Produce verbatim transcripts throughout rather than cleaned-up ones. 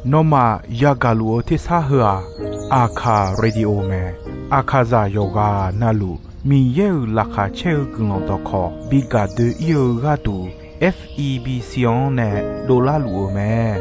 Nawmaf yagaq luf-eu tersar heu-aq, Aqkaq Radio mae. Aqkaqzaq yawqghaq navluf Miqyaer-euq laqkhaq caer-eu guiqlanq dawqkawq bi gaq doe-ir-eu gharduq, F E B C-anr nae dovlar luf-eu mae.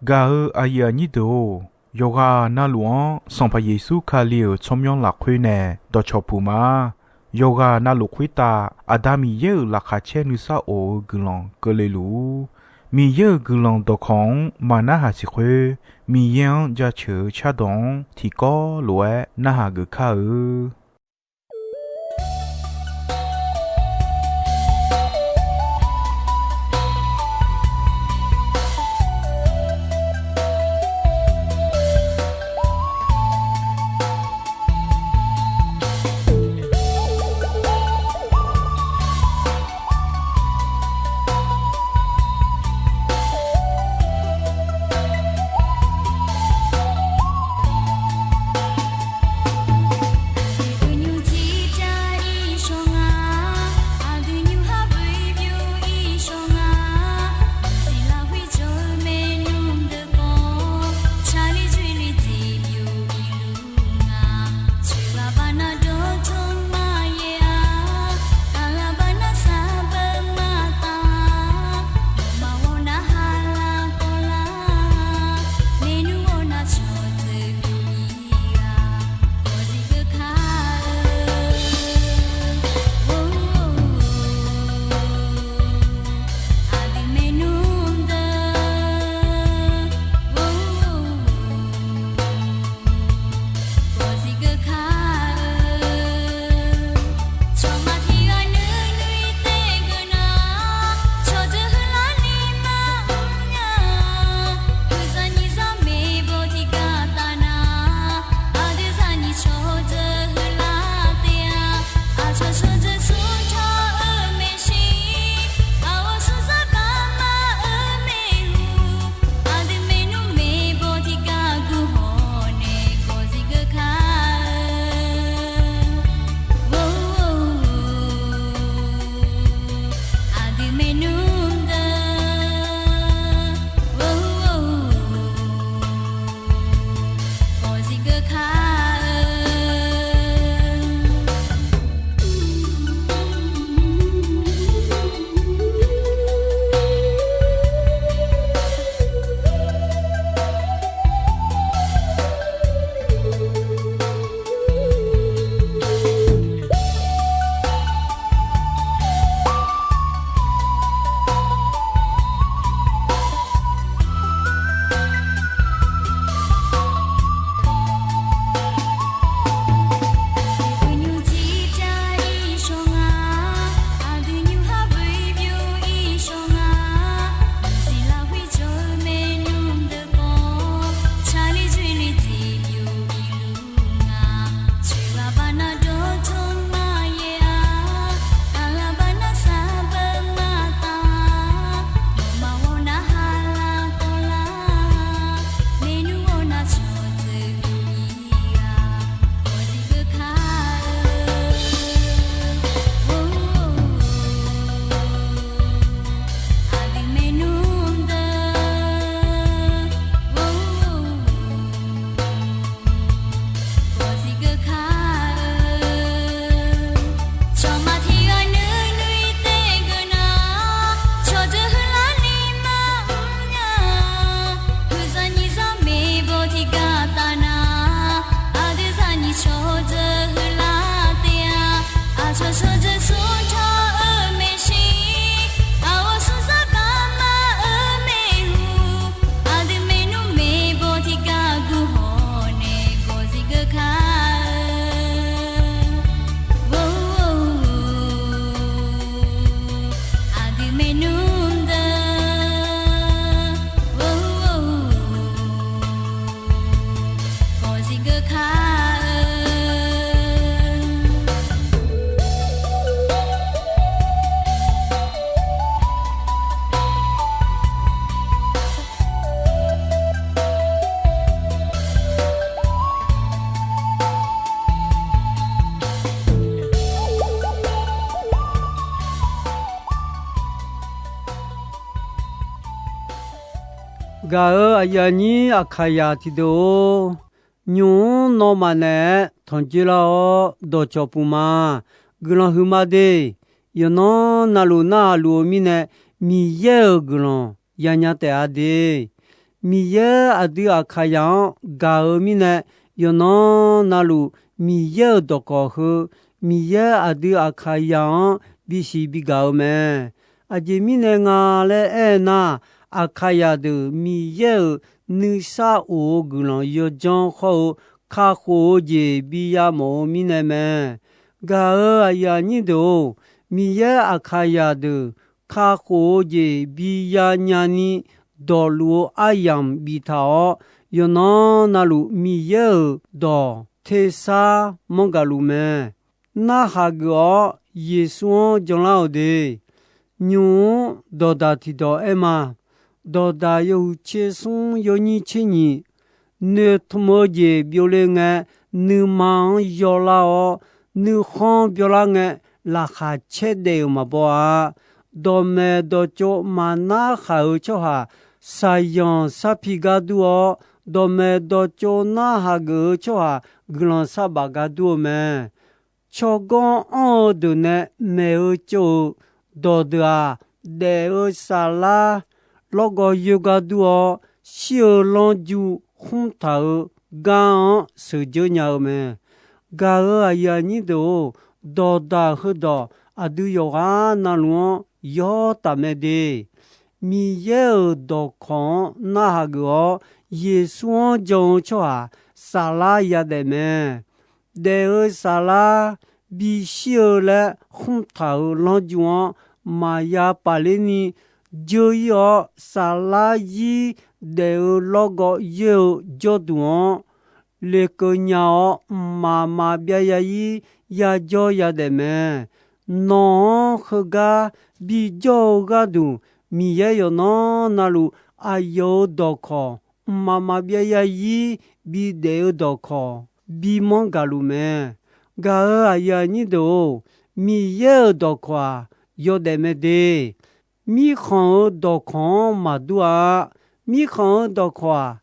Gaq-eu aqyuif aqnyir deuq-or, yawqghaq navluf-anr Sanqpaq Yeqsur Kali-euq tsawrmyanr lafkhoer nae dawqcawq puq ma. Yawqghaq navluf khoertav Aqda Miqyaer-euq laqkhaq caer nuisar of-eu guiqlanq keuvle luf-ur. Miqyaer-euq guiqlanq dawqkawq-anr maqnarhaq siq khoer, Miqyaer-anr jaceuq-eu cardawq-anr tiqkawv lof-aer narhaq geuf kar-eu. Gaq-euq aqyuif aqnyir Aqkaqyaq tiqdeuq-or, nymq-mr nawmaf naeq-aer tanqjoe lar-awr dawqcawq puq ma. Guiqlanq huiqma de. Yawqnan navluf narhaq luf-eu mirnae, Miqyaer-euq guiqlanq yanya taef-a de. Miqyaer aqdui Aqkaqyaq-anr gaq-eu mirnae, yawqnan navluf Miqyaer-euq dawqkawq heu, Miqyaer aqdui Aqkaqyaq-anr bisiq bigaq-eu mae. Aqjeq mirnae nga laer aer nar, Aqkaqyaq deuq Miqyaer-euq nuisar of-eu guiqlanq yawdzanr khawr-eu kakhof-eu jeq biya mawf-eu mirnae mae. Gaq-euq aqyuif aqnyir deuq-or, Miqyaer Aqkaqyaq deuq kakhof-eu jeq biya nyani dawqluf-eu aryamq biftaq-awr, yawqnan navluf Miqyaer-euq dawq tersar manr gaq luf mae. Narhaq geuf-awr Yeqsur-anr janlar-euq de. Nymq-mr dawqdaq tiqdawq aer ma. Dawqdaq yawhuiq tser smr yawnyir tser nyiq, noeqtmq-eu jeq byovle ngae, nuima-anr yawlar-awr, nuikhanr byanlar ngae, laqkhaq caer daef-euq maqbaw-a. Dawqmaeq dawqtsov maqnar khaq-euq tsawrhaq, saqyanq sarpi gar dur-awr, dawqmaeq dawqtsov narhaq geuf-eu tsawrhaq, guiqlanq sarbaf gar dur-eu mae. Tsawrganr anr-eu deuq nae maeq-eu tsov-eu dawqdeuq-aq, daef-eu saflar lawrgawv yoer gar dur-awr, shir-eu lanrju khmr taq-eu gar-anr sheuqdzeur nya-eu mae. Gaq-euq aqyuif aqnyir deuq-or, dawqdaq heudawq aqdui yawqghaq navluf-anr yawr taf mae de. Miqyaer-euq dawqkawq-anr narhaq geuf-awr, Yeqsur-anr jan-eu tsawrhaq saflar yadaef mae. Daef-eu saflar bishir-eu laer khmr taq-euq lanrju-anr maqya paf ler ni dzeur-ir-awr, saflar zir daef-eu lawrgawv yoer-eu jawrduq-anr lekeuv nya-awr, mqmaq maqbyav ya-ir yajawr yadaef mae. Nawq-anr heugar bijawr-eu gharduq, Miqyaer yawqnan navluf aqyawf-euq dawqkawq mqmaq maqbyav ya-ir bidaef-eu dawqkawq bimanr gaq luf mae. Gaq-euq aqyuif aqnyir deuq-or, Miqyaer-euq dawqkawq-aq, yawdaef mae de. Mirkhanq-euq dawqkawq-anr maqdur-a. Mirkhanq-euq dawqkawq-aq,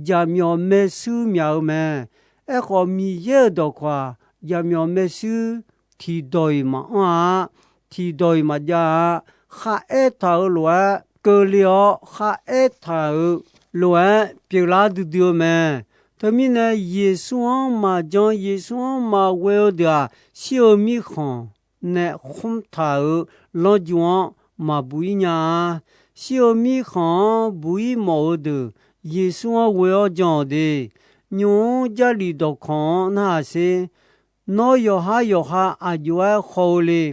jaqmyawf maershuir myaq-eu mae. Aerkhawf, Miqyaer-euq dawqkawq-aq, jaqmyawf maershuir tiqdawq-iq maqanr-a. Tiqdawq-iq maqjav-a. Kharaer taq-euq lof-aer keuvle-awr, kharaer taq-euq lof-aer pyeuflar duidui-eu mae. Teumirnae, Yeqsur-anr maqjan, Yeqsur-anr maqghoe-eu deuq-aq, shir-eu mirkhanq nae khmr taq-euq lanrju-anr maqbuq-ir nya-a. Shir-eu mirkhanq-anr buq-ir mawf-eu deuq, Yeqsur-anr ghoe-awr jan-awq de. Nymq-mr Jarlif dawqkawq-anr narhaq sher. Nawr yawqhar yawqha aq jov-aer khaw-eu le.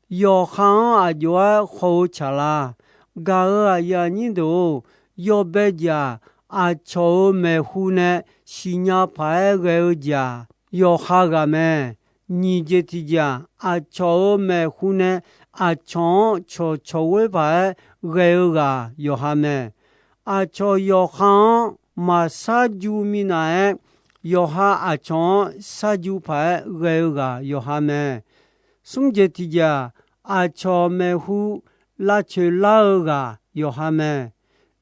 Yawqha-anr aq jov-aer khaw-eu tsaq la. Gaq-euq aqyuif aqnyir deuq-or, yawbae jeq-aq, aqcawq-euq maeqhu nae siqnya paq-aer ghae-eu jeq-aq, yawqha ghaq mae. Nyiq jeq tiq jeq-aq, aqcawq-euq maeqhu nae aqcawq-anr cawqcawq ghoer paq-aer ghae-eu ghaq yawqha mae. Aqcawq yawqha-anr maqshar ju minav-aer, yawqha aqcawq-anr shar ju paq-aer ghae-eu ghaq yawqha mae. Smr jeq tiq jeq-aq, aqcawq maeqhu lavcoeq lar-eu ghaq yawqha mae.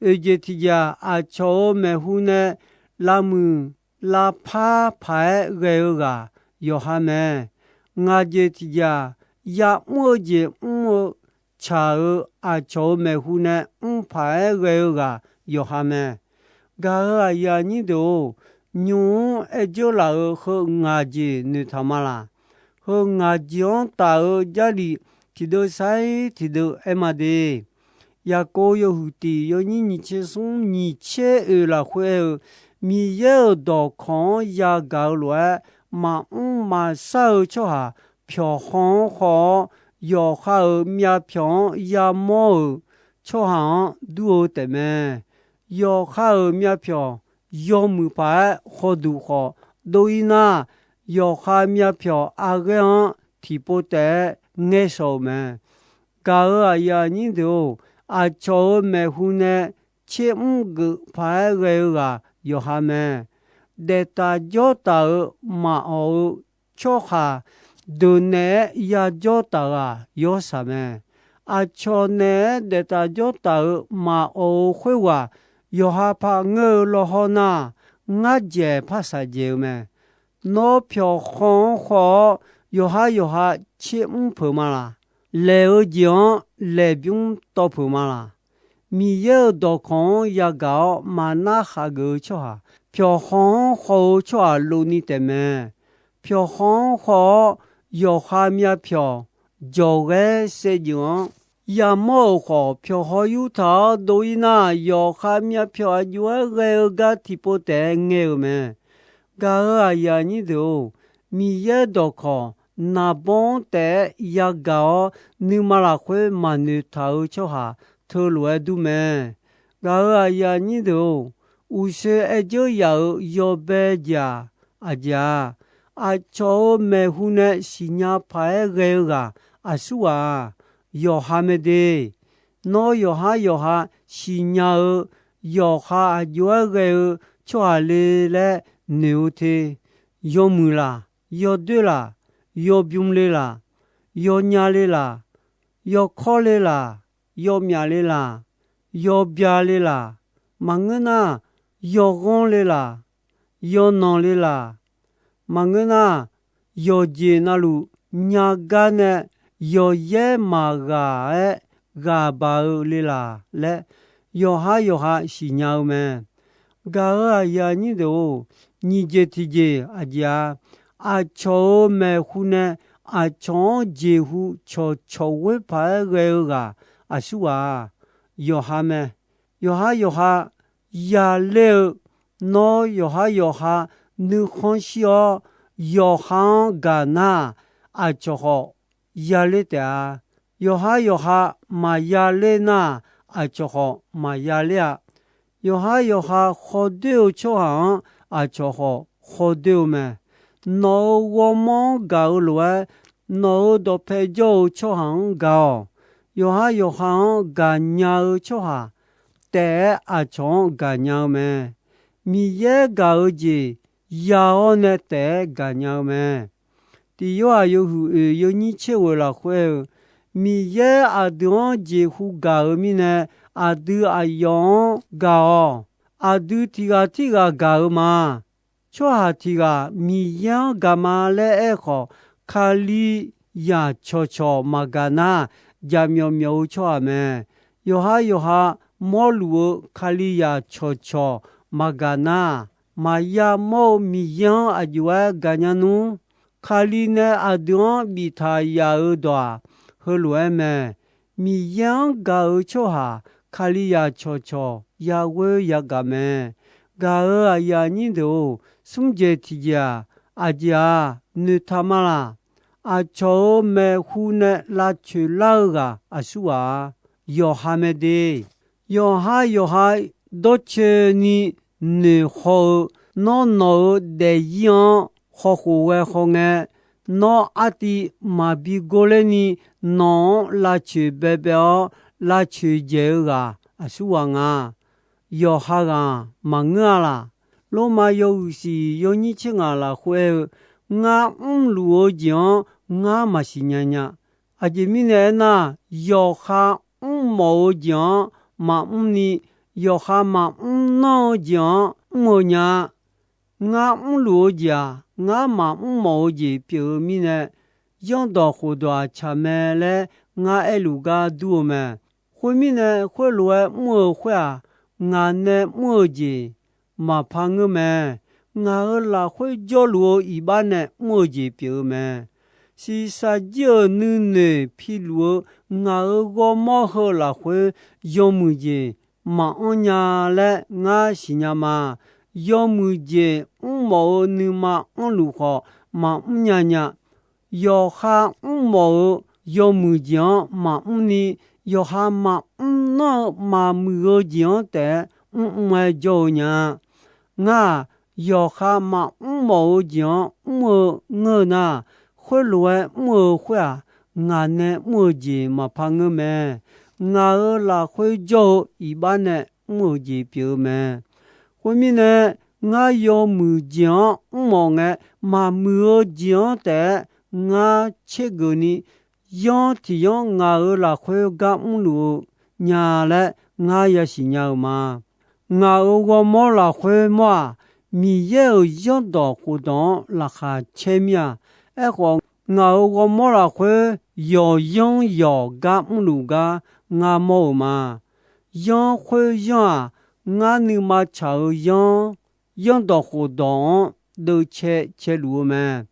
Oeq jeq tiq jeq-aq, aqcawq-euq maeqhu nae lavmuiq lavpar paq-aer ghae-eu ghaq yawqha mae. Ngaq jeq tiq jeq-aq, ya'mr-eu jeq mr-eu tsaq-euq aqcawq-euq maeqhu nae mr paq-aer ghae-eu ghaq yawqha mae. Gaq-euq aqyuif aqnyir deuq-or, nymq-mr aer dzeur laf-euq heu ngaq jeq noeqtaq ma laq. Heu ngaq jeq-anr taf-eu Jarlif tiqdeuv sar-ir tiqdeuv aer ma de. Yaqkov yawhuiq tiq yawnyir nyiq tser smr nyiq tser oeq lafkhoer aer-eu, Miqyaer-euq dawqkawq-anr yagaq-eu lof-aer, maqmr maqshar-eu tsawrhaq pyawqhaw-anr haw-awr, yawqha-euq myavpyawq-anr yamawr-euq tsawrhaq-anr dur-eu taefmae. Yawqha-euq myavpyawq yawmuiq paq-aer hawduq khawf dov-ir nar, yawqha myavpyawq arghaer-anr tiqpov taef-aer ngaer shaw-eu mae. Gaq-euq aqyuif aqnyir deuq-or, aqcawq-euq maeqhu nae tser mr geuf paq-aer ghae-eu ghaq yawqha mae. Daeftaf jawrtaf-euq maqawq-eu tsawrhaq deuq naeq-aer yajawr taf ghaq yawsaq mae. Aqcawq naeq-aer daeftaf jawrtaf-euq maqawq-eu khoerghaq yawqha paq ngeur-eu lawhaw nar, ngar dzaeq par shaqdzaeq-eu mae. Nawr pyawqkhanq-anr khawv-awr, yawqhar yawqha tser mr peuq ma laq? Laeq-eu jeq-anr laeqbymr tawv peuq ma laq? Miqyaer-euq dawqkawq-anr yagaq-awr maqnar khaq geuf-eu tsawrhaq, pyawqkhanq-anr khawf-eu tsawrhaq lovni taefmae. Pyawqkhanq-anr khawf-awr, yawqha myavpyawq jawqghaer saevdzeuf-anr yamawr-euq khawf, pyawqhaw yurtaq-awr dov-ir nar, yawqha myavpyawq aq jov-aer ghae-eu gar tiqpov taef-aer ngae-euq mae. Gaq-euq aqyuif aqnyir deuq-or, Miqyaer dawqkawq naqbawr-anr taef-aer yagaq-awr, nuima lafkhoer maqnoeq taq-eu tsawrhaq teulof-aer dur mae. Gaq-euq aqyuif aqnyir deuq-or, uqshoe aer dzeur yaf-euq yawbae jeq-aq, aqjeq-a, aqcawq-euq maeqhu nae siqnya paq-aer ghae-eu ghaq aqsurghaq-aq, yawqha mae de. Nawr yawqhar yawqha siqnya-eu, yawqha aq jov-aer ghae-eu tsawrhaq le laer noeq-eu te. Yawmuiq laq, yawdoer laq, yawbym le laq, yawnya le laq, yawkawr le laq, yawmyaf le laq, yawbya le laq, maqngeur nar, yawghanr le laq, yawnanq le laq, maqngeur nar, yawqjeq navluf nya gar nae yawqyaer maqghaq-aer ghaq baq-eu le laq laer, yawqhar yawqha siqnya-eu mae. Gaq-euq aqyuif aqnyir deuq-or, nyiq jeq tiqjeq aqjeq-a, aqcawq-euq maeqhu nae aqcawq-anr jeqhu cawqcawq ghoer paq-aer ghae-eu ghaq aqsurghaq-aq, yawqha mae. Yawqhar yawqha yaler-eu, nawr yawqhar yawqha nuikhanr shir-awr, yawqha-anr gaq nar-aq, aqcawq khawf yaler taef-a. Yawqhar yawqha maqyaler nar-aq, aqcawq khawf maqyaler-a. Yawqhar yawqha khawdoer-eu tsawrhaq-anr aqcawq khawf khawdoer-eu mae. Nawq-euq ghawrmawr-anr gaq-eu lof-aer, nawq-euq dawqpae jawr-eu tsawrhaq-anr gaq-awq. Yawqhar yawqha-anr gaqnya-eu tsawrhaq taef-aer aqcawq-anr gaqnya-eu mae. Miqyaer gaq-eu jeq ya-awr nae taef-aer gaqnya-eu mae. Tiq Yorhaq yawhuiq oeq yawnyir tser ghoeq lafkhoer-eu, Miqyaer aqdui-anr jeqhu gaq-euq mirnae, aqdui aqyawf-anr gaq-awq. Aqdui tiq ghaq tirghaq gaq-eu ma. Tsawrhaq tiq ghaq Miqyaer-anr gaq ma laer aerkhawf, Kalizaq cawqcawq maqgaq nar, jaqmyawf myawf-eu tsawrhaq mae. Yawqha yawqha mawrluf-eu Kalizaq cawqcawq maqgaq nar, maqya mawr-eu Miqyaer-anr aq jov-aer gaqnya nmr. Kali nae aqdui-anr biftaq yaf-euq dawq-aq, heulof-aer mae. Miqyaer-anr gaq-eu tsawrhaq Kalizaq cawqcawq yaghoer yagaq mae. Gaq-euq aqyuif aqnyir deuq-or, smr jeq tiqjeq-aq, aqjeq-aq, noeqtaq ma laq? Aqcawq-euq maeqhu nae lavcoeq lar-eu ghaq aqsurghaq-a, yawqha mae de. Yawqha yawqha dawrcoeni noeqhaw-eu, nawr nawq-euq daefzir-anr hawkhof ghae hawngae, nawr artiv maqbi gorler ni nawq-anr lavcoeq baebae-awr lavcoeq dzaeq-eu ghaq aqsurghaq nga. Yawqha ghaq maqngeur-a laq? Lormav yawhuiq siq yawnyir tser ngaq lafkhoer aer-eu, ngar mrluf-eu jeq-anr ngar maqsiq nya nya. Aqjeq mirnae aernar, yawqha mrmawf-eu jeq-anr maqmr ni, yawqha maqmr nanr-eu jeq-anr mr-eu nya-a. Ngar mrluf-eu jeq-aq, ngar maqmr mawf-eu jeq pyeuf-eu mirnae, zanrdawq khofdawq-aq tsaq mae laer ngar aerluf gar dur-eu mae. Khoermirnae, khoerlof-aer mr-eu khoer-aq, ngaq nae mr-eu jeq maqpar ngeur mae. Ngaq-euq lafkhoer jawrluf-eu iqbax nae mr-eu jeq pyeuf-eu mae. Shiqshaq jir-euq nuinoeq piluf-eu ngaq-euq ghawrmawr heu lafkhoer yawmuiq jeq maqanr nya laer ngar siqnya ma. Yawmuiq jeq mrmawf-eu nuima anrluf khawf maqmr nya nya. Yawqha mrmawf-eu yawmuiq jeq-anr maqmr ni, yawqha maqmr nanr-eu maqmuiq-eu jeq-anr taef-aer mrmr-aer jawr-eu nya-a. Ngar-aq, yawqha maqmr mawf-eu jeq-anr mr-eu ngeur-eu nar, khoerlof-aer mr-eu khoer-aq, ngaq nae mr-eu jeq maqpar ngeur mae. Ngaq-euq lafkhoer jawr-eu iqbax nae mr-euq jeq pyeuf-eu mae. Khoermirnae, ngar yawmuiq jeq-anr mrmawf ngae, maqmuiq-eu jeq-anr taef-aer ngar tsergeuf ni, yanr tiq yanr ngaq-euq lafkhoer gar mrluf-eu nya laer ngar yasiq nya-eu ma. Ngaq-euq ghawrmawr lafkhoer mawr-aq, Miqyaer-euq zanrdawq khofdawq-anr laqkhaq caer mir-a. Aerkhawf, ngaq-euq ghawrmawr lafkhoer yawqyanr yawq gar mrluf gar ngar mawr-euq ma. Yanr khoer yanr-aq, ngar nuima tsaq-eu yanr, zanrdawq khofdawq-anr deuvcae caeluf-eu mae.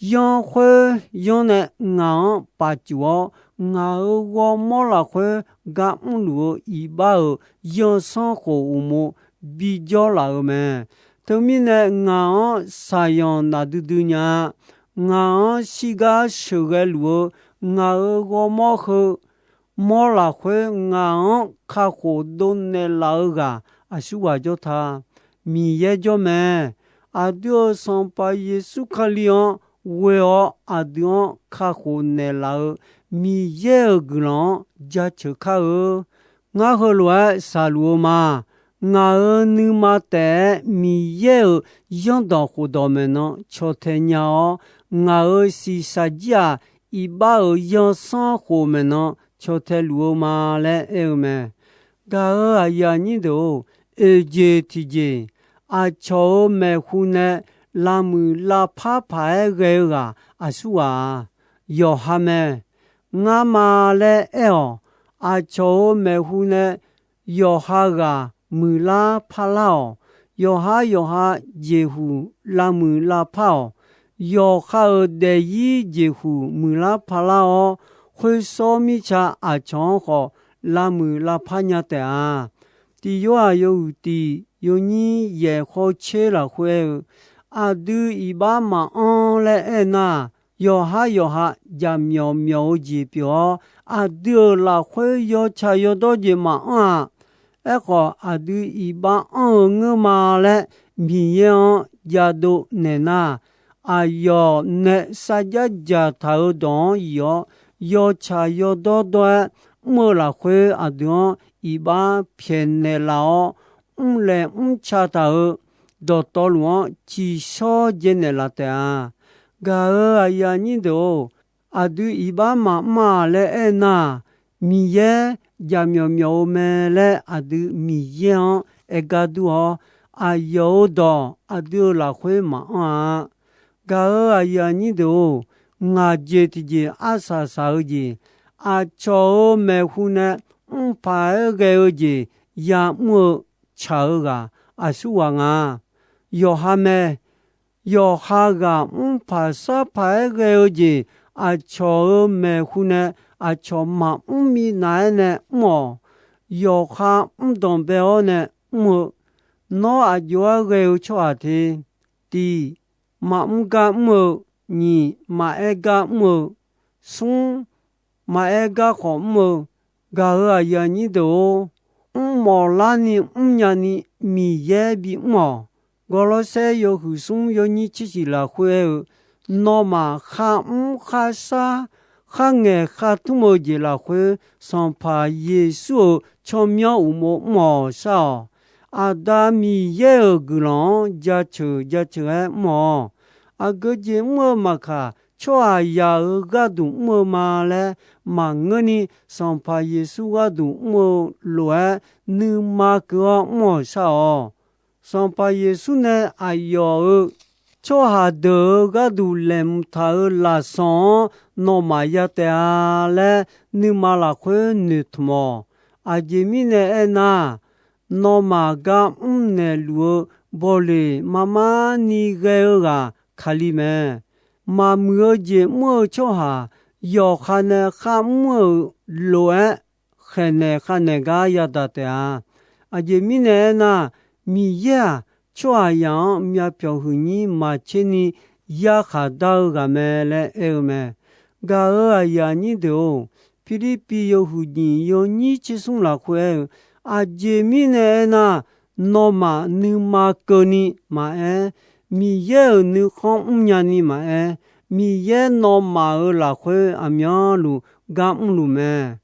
Yanr khoer yanr nae ngaq-anr pafcuf-awr, ngaq-euq ghawrmawr lafkhoer gar mrluf-eu iqbax-euq yanrsanr khof uqmov bijawr laf-euq mae. Teumirnae ngaq-anr saqyanq naqdui dui nya-a. Ngaq-anr shirgar sheuqghae luf-eu ngaq-euq ghawrmawr heu mawr lafkhoer ngaq-anr kakhof dovnaeq laf-eu ghaq aqsurghaq jawr ta. Miqyaer jawr mae. Aqdui-euq Sanqpaq Yeqsur Kali-anr ghoe-awr aqdui-anr kakhof naeqlaf-eu Miqyaer-euq guiqlanq-anr jaceuq kar-eu. Ngar heulof-aer shaqluf-eu ma. Ngaq-euq nuima taef-aer Miqyaer-euq zanrdawq khofdawq maeqnan caw tae nya-awr, ngaq-euq shiqshaq jir-aq, iqbax-euq yanrsanr khof maeqnan caw tae luf-eu ma laer aer-eu mae. Gaq-euq aqyuif aqnyir deuq-or, oeqjeq tiqjeq, aqcawq-euq maeqhu nae lavmuiq lavpar paq-aer ghae-eu ghaq aqsurghaq-aq, yawqha mae. Ngar ma laer aer-awq. Aqcawq-euq maeqhu nae yawqha ghaq muiqlar parlar-awq. Yawqha yawqha jeqhuq lavmuiq lavpar-awq. Yawqha-euq daefzir jeqhuq muiqlar parlar-awr, khoersawr mirtsa aqcawq-anr khawf lavmuiq lavpar nya taef-a. Tiq Yorhaq yawhuiq tiq yawnyir yaeq khawr tser lafkhoer aer-eu, aqdui iqbax maqanr laer aernar, yawqha yawqha jaqmyawf myawf-eu jeq pyeuf-awr, aqdui-euq lafkhoer yawtsaq yawdawr jeq maqanr-aq. Aerkhawf, aqdui iqbax anr-eu ngeur ma laer Miqyaer-anr jadov naeq nar, aqyawf nae sarjax dzaqtaq-euq dawq-anr yif-awr, yawtsaq yawdawr dawr-aer mr-eu lafkhoer aqdui-anr iqbax pyaeqnaeq laf-awr, mrlaeq mrca taq-euq dawqtawvluf-anr ciqshawr jaenaeq laf taef-a. Gaq-euq aqyuif aqnyir deuq-or, aqdui iqbax maqmr-a laer aernar, Miqyaer jaqmyawf myawf-eu mae laer aqdui Miqyaer-anr aer gar dur-awr, aqyawf-euq dawq aqdui-euq lafkhoer maqanr-a. Gaq-euq aqyuif aqnyir deuq-or, ngaq jeq tiqjeq arsaq saq-eu jeq, aqcawq-euq maeqhu nae mr paq-aer ghae-eu jeq ya'mr-eu tsaq-eu ghaq aqsurghaq nga. Yawqha mae. Yawqha ghaq mr paq sar paq-aer ghae-eu jeq, aqcawq-euq maeqhu nae aqcawq maqmr minav-aer nae mr-awq. Yawqha mr danqbae-awr nae mr-eu, nawr aqjox-aer ghae-eu tsawrhaq te. Tiq, maqmr gar mr-eu. Nyiq, maqaer gar mr-eu. Smr, maqaer gar khawf mr-eu. Gaq-euq aqyuif aqnyir deuq-or, mrmawf larni mrnya ni Miqyaer bimr-awq. Gawrlawrsaer yawhuiq smr yawnyir tser shiq lafkhoer aer-eu, nawmaf kharmr kharshar, kharngaeq khartmr-eu jeq lafkhoer, Sanqpaq Yeqsur-euq tsawrmyanr uqmov mr-awq shar-awq. Aqda Miqyaer-euq guiqlanq-anr jaceuq jaceuq-aer mr-awq. Aqgeu jeq mr-eu maqkaq, tsawrhaqzaq-euq gharduq mr-eu ma laer maqngeurni, Sanqpaq Yeqsur gharduq mr-eu lof-aer nuima keuv-awr mr-awq shar-awq. Sanqpaq Yeqsur nae aqyawf-euq tsawrhaq deuq-euq gharduq laeqhmq taq-euq lafsanq-anr nawmaf ya taef-a laer nuima lafkhoer noeqtmq-awq. Aqjeq mirnae aernar, nawmaf gar mrnaeq luf-eu bawleq marmar ni ghae-eu ghaq Kali mae. Maqmuiq-eu jeq mr-eu tsawrhaq yawqha nae kharmr-euq lof-aer khaeqnaeq khavnaeq gar yadaq taef-a. Aqjeq mirnae aernar, Miqyaer-aq, tsawrhaqzaq-anr myavpyawq huiqnyir maqtser ni yarkhaq dar-eu ghaq mae laer aer-eu mae. Gaq-euq aqyuif aqnyir deuq-or, Pirlirpiv yawhuiq nyiq yawnyir tser smr lafkhoer aer-eu, aqjeq mirnae aernar, nawmaf nuima keuvni maqaer, Miqyaer-euq nuikhanr mrnya ni maqaer, Miqyaer nawmaf-euq lafkhoer aqmyanluf gar mrluf mae.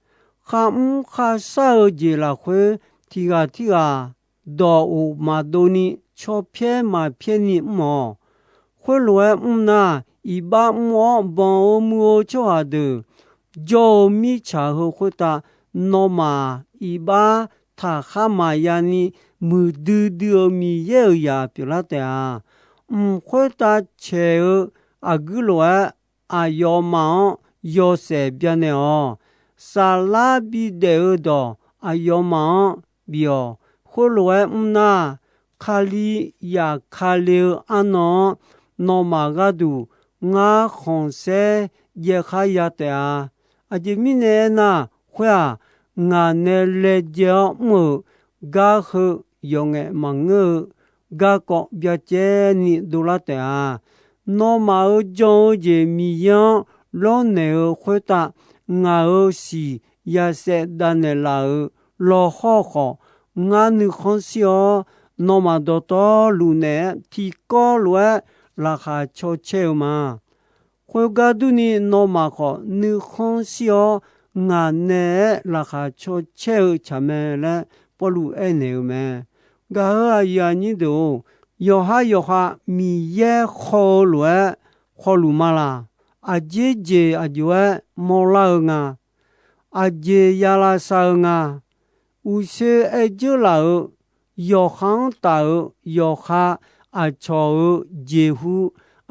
Kharmr kharshar-eu jeq lafkhoer tiq ghaq tirghaq dawq of maqdov ni, caw pyaer maqpyaer ni mr-awq. Khoerlof-aer mr nar, iqbax mr-awr banq-eu muiq-eu tsawrhaq deuq jawr-eu mirtsaq heu khoertav, nawmaf iqbax taqkhar maqya ni, muiqdui dui-eu Miqyaer-euq zaq pyeuflar taef-a. Mq khoertav caeq-eu aqguir lof-aer, aqyawfmaf-anr yawshaef byanaeq-awq. Saflar bidaef-eu dawq aqyawfmaf-anr bif-awq. Khoerlof-aer mr nar, Kali zafkale-eu arnan-anr nawmaf gharduq ngar khanqsaer jaev khar ya taef-a. Aqjeq mirnae aernar, khoer-aq, ngaq nae laejae-awr mr-euq gar heu yawqngaef maqngeur-eu garkawv byacaevni dovlar taef-a. Nawmaf-euq jan-eu jeq Miqyaer-anr lawrnaeq-eu khoertav, ngaq-euq siq yasaev davnaeq laf-euq lawqhawr khawf, ngar nuikhanr shir-awr, nawmaf dawqtawvluf naeq-aer tiqkawv lof-aer laqkhaq caw caer-eu ma. Khoergar durni, nawmaf khawf nuikhanr shir-awr, ngaq naeq-aer laqkhaq caw caer-eu tsaq mae laer Pawrluv aernaeq-eu mae. Gaq-euq aqyuif aqnyir deuq-or, yawqhar yawqha Miqyaer haw-eu lof-aer hawluf ma laq? Aqjeq jeq aqjox-aer mawrlar-eu nga. Aqjeq ya lavsav-eu nga. Uqshoe aer dzeurlaf-euq, yawqha-anr taf-euq yawqha aqcawq-euq jeqhu,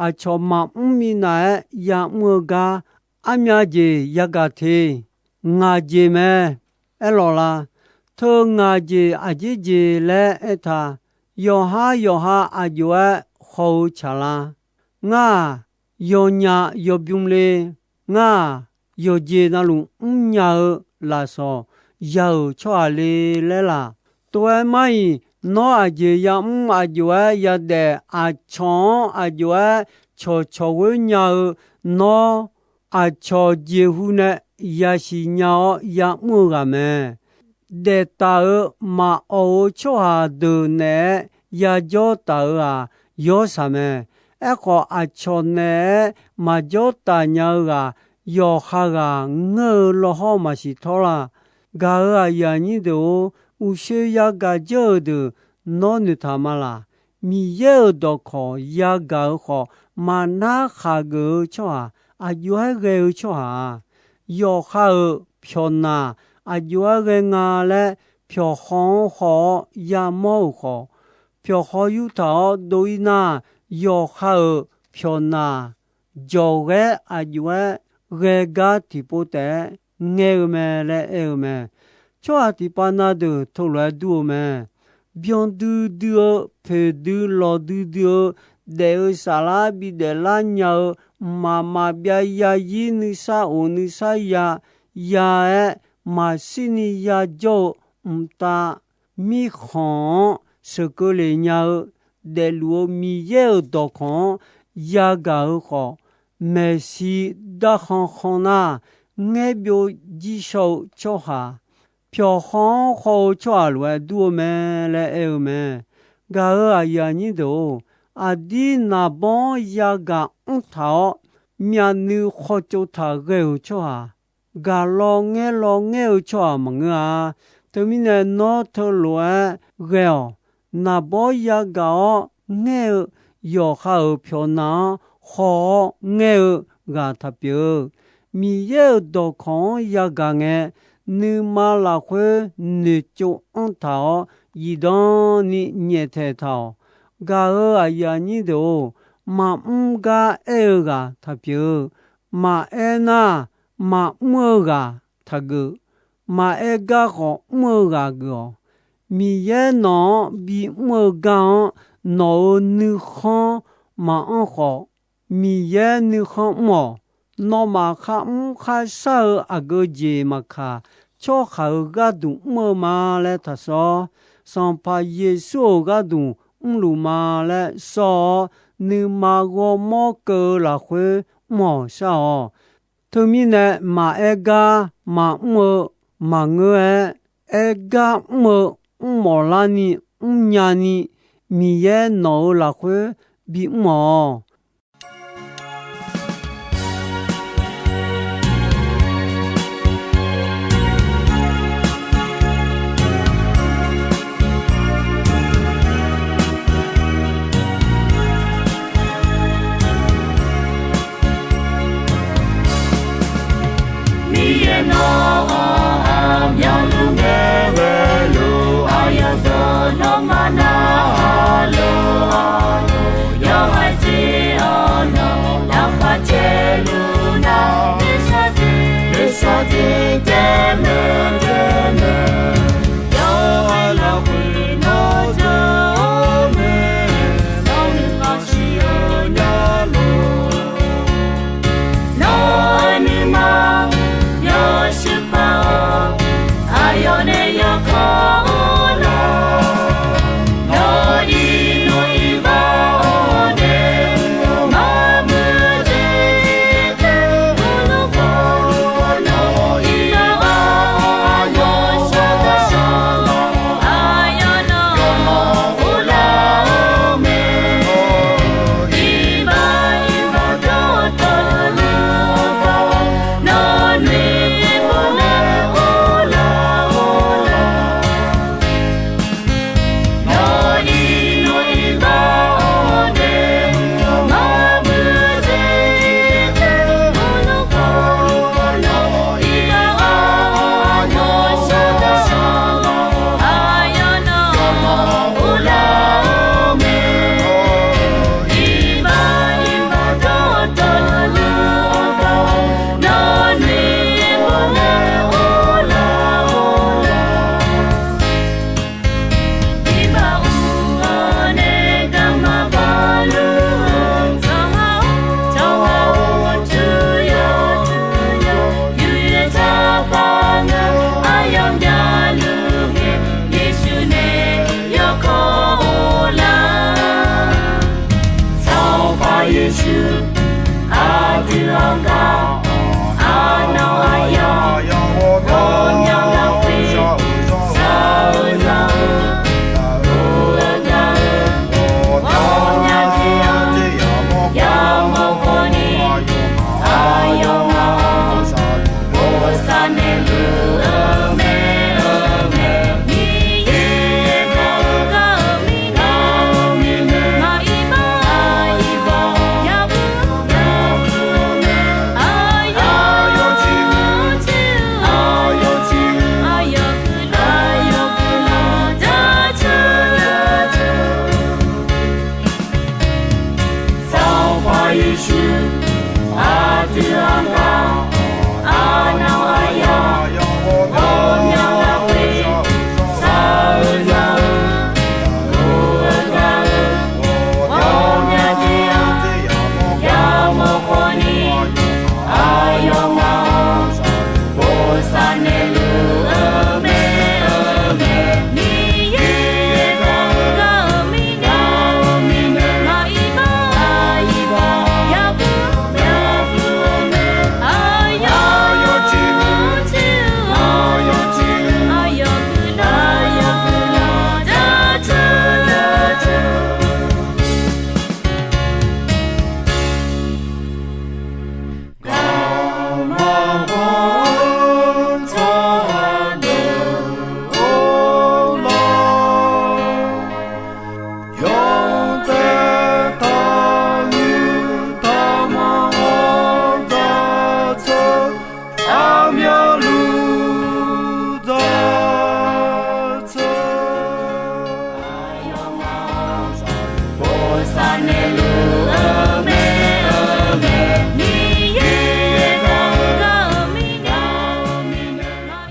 aqcawq maqmr minav-aer yamr-eu gar, armyav jeq yagaq te. Ngaq jeq mae. Aerlawq la? Teu ngaq jeq aqjeq jeq laer aertaq, yawqhar yawqha aqjox-aer haw-eu tsaq la? Ngar-aq, yawnyaf yawbymr le. Ngar-aq, yawqjeq navluf mrnya-eu lafsawq ya-euq tsawrhaq le laer laq? Tov-aer mar-iq, nawr aqjeq yamr aqjox-aer yadaef, aqcawq-anr aqjox-aer cawqcawq ghoer nya-eu nawr, aqcawq jeqhu nae yasiq nya-awr yamr-eu ghaq mae. Daeftaq-euq maqawq-eu tsawrhaq deuq naeq-aer yajawr taf-euq-aq, yawr saq mae. Aerkhawf, aqcawq naeq-aer maqjawr taf nya-eu ghaq, yawqha ghaq ngeur-eu lawhawr maqsiq tawr la? Gaq-euq aqyuif aqnyir deuq-or, uqshoe yagaq jawr-euq deuq nawr noeqtaq ma laq? Miqyaer-euq dawqkawq yagaq-eu khawf, maqnar khaqgeuf-eu tsawrhaq, aqjox-aer ghae-eu tsawrhaq-aq, yawqha-euq pyawqnaq aqjox-aer ghae nga laer, pyawqhaw-anr haw-awr yamawr-euq khawf, pyawqhaw yurtaq-awr dov-ir nar, yawqha-euq pyawqnaq jawqghaer aqjox-aer ghae gar tiqpov taef-aer ngaer-eu mae laer aer-eu mae. Tsawrhaq tiqpav na deuq teulof-aer dur-eu mae. Byan duidui-eu, poeqdui lawqdui dui-eu, daef-eu saflar bidaef lar nya-eu, mqmaq maqbyav yazir nuisar of nuisar ya, ya-aer maqshirni yajawr-eu mqtav mirkhanq-anr sheuqkeuv lef nya-eu, daefluf-eu Miqyaer-euq dawqkawq-anr yagaq-eu khawf, maeqshi darkhan khan nar, ngaerbyov jir shaw-eu tsawrhaq, pyawqhaw-anr haw-eu tsawrhaq lof-aer dur-eu mae laer aer-eu mae. Gaq-euq aqyuif aqnyir deuq-or, aqdir naqbawr-anr yagaq mrtaq-awr, myavnuiv khawtsov taq ghae-euq tsawrhaq, gaq lawngaer lawngaer-eu tsawrhaq maqngeur-a. Teumirnae nawr teulof-aer ghae-awq. Naqbawr yagaq-awr ngaer-eu yawqha-euq pyawqnaq-anr haw-awr ngaer-eu ghaq taqpyeuf-eu, Miqyaer-euq dawqkawq-anr yagaq ngae, nuima lafkhoer noeqtsov anr taq-awr, zifdan ni nyaeftaeq taq-awq. Gaq-euq aqyuif aqnyir deuq-or, maqmr gar aer-eu ghaq taqpyeuf-eu, maqaer nar, maqmr-eu ghaq taqgeuf. Maqaer gar khawf mr-eu ghaq geuf-awq. Miqyaer nawq-anr bimr-eu gar-anr nawq-euq nuikhanr maqanr khawf, Miqyaer nuikhanr mr-awq. Nawmaf kharmr kharshar-eu aqgeu jeq maqkaq, tsawrhaq-euq gharduq mr-eu ma laer taqsawr. Sanqpaq Yeqsur-euq gharduq mrluf ma laer sawr-awr, nuima ghawrmawr keuv-eu lafkhoer mr-awq shar-awq. Teumirnae maqaer gar maqmr-eu maqngeur-aer, aer gar mr-eu mrmawf larni mrnya ni, Miqyaer nawq-euq lafkhoer bimr-awq. Miqyaer nawq-anr aqmyanluf ngae ghaeluf, aqyawf deuq nawr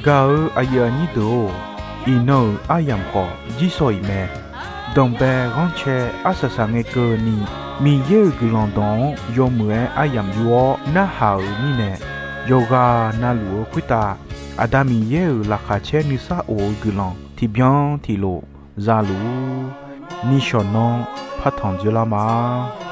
Gaq-eu aqyuif aqnyir deuq-or, iqnan-euq aryamq khawf jirsawq iq mae. Danqbae ghanrcae arsaq saq ngae keuvni, Miqyaer-euq guiqlanq dawq-anr yawmuiq-aer aryamq yur-awr narhaq-euq mirnae, yawqghaq navluf-eu khoertav Aqda Miqyaer-euq laqkhaq caer nuisar of-eu guiqlanq tiqbyan tiqlof za luf-ur. Nishawq nanr partanq dzoerlar ma.